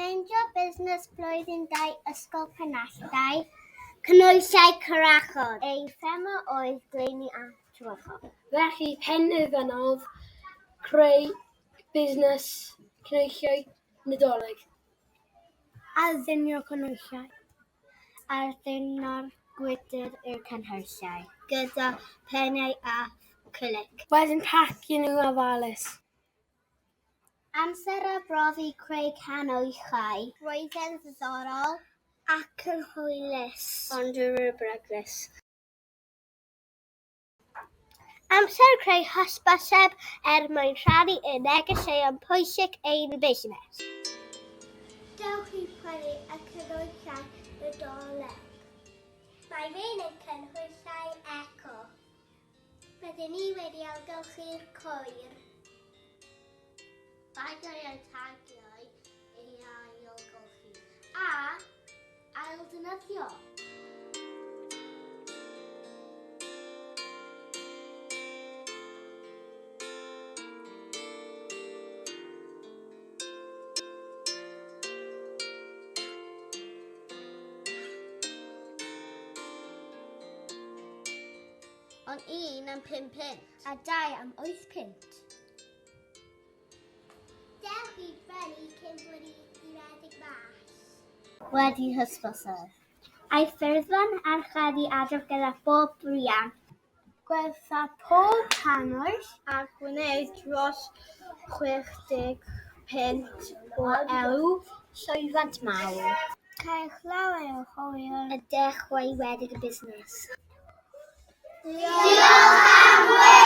Meindio busnes blwyddyn 2 Ysgol Penalltau. Cynhwysiau Corachod. Ei thema oedd Gleini a Tywyrchod. Felly penderfynodd creu busnes cynhwysiau Nadolig. Addurno cynhwysiau. Addurno'r gwydr i'r cynhwysiau gyda phennau a acrylic. Wedyn pacio nhw'n ofalus. Amser arbrofi creu canhwyllau. Roedd yn ddiddorol ac yn hwylus. Ond yn beryglus. Amser creu hysbyseb er mwyn rhannu y negeseuon pwysig ein busnes. Dewch i prynu y cynhwysiau Nadolig. Mae rhain yn cynhwysiau eco. Rydyn ni wedi ailgylchu'r cwyr. Bagiau tagiau ei ailgylchu a ailddefnyddio. Ond un am 5 punt. A dau am 8 punt. Dewch i brynu cyn bod i redeg mas. Wedi hysbyseb. Aeth ffurflen archebu adref gyda phob rhiant. Gwertha pob cannwyll a gwneud dros 60 punt o elw. Llwyddiant mawr. Cael llawer o hwyl. A dechrau redeg y busnes. Diolch am wylio!